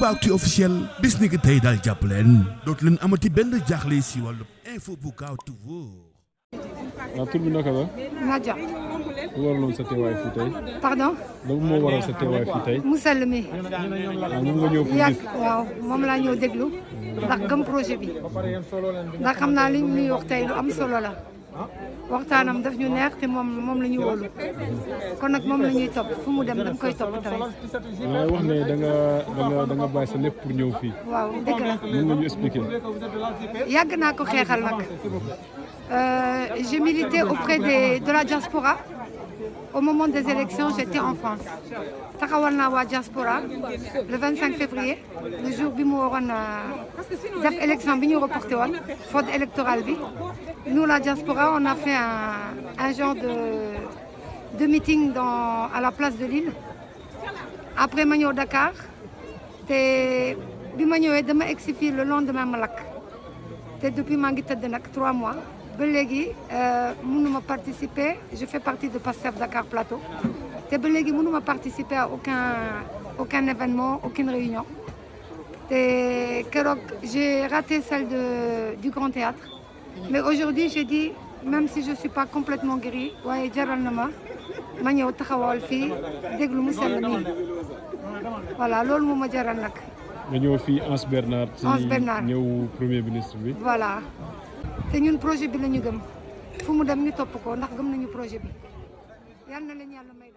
Aboubacry officiel bis ni ki tey daal jàpp leen dootu leen amati benn jaaxle si wàllu info bu gaaw te wóor. waaw tur bi naka la. Nadia. lu waraloon sa teewaay fii tey. pardon. lan moo waral sa teewaay fii tey. mu sell mi. waaw moom nga ñëw pour gis. waaw moom laa ñëw déglu. ndax gëm projet bi. ndax xam naa li ñuy wax tey lu am solo la. waxtaanam daf ñu neex te moom la ñu wóolu. kon nag moom la ñuy topp fu mu dem dañ koy topp tamit. waaye wax ne da nga bàyyi sa lépp pour ñëw fii. waaw dëgg la. mën nga ñu expliquer. yàgg naa ko xeexal nag. J'ai milité auprès de la diaspora. Au moment des élections, j'étais en France. taxawal naa waa diaspora le 25 février le jour bi mu waroon def élection bi ñu reporté woon faute électorale bi. Nous la diaspora on a fait un genre de meeting à la place de Lille. Après ma ñëw Dakar te bi ma ñëwee dama egsi fii le lendemain ma lakk te depuis maa ngi tëdd nag 3 mois. ba léegi mënuma participer je fais partie de Pastef Dakar Plateau te ba léegi mënuma participer à aucun événement aucune réunion te keroog j'ai raté celle du Grand Théâtre mais aujourd'hui j'ai dit même si je suis pas complètement guérie waaye jaral na ma ñëw taxawal fii déglu mu sell nii voilà loolu moo ma jaral nag. nga ñëw fii Anse Bernard. Anse Bernard ci ñëw premier ministre bi. voilà. te ñun projet bi la ñu gëm fu mu dem ñu topp ko ndax gëm nañu projet bi yal na leen yàlla may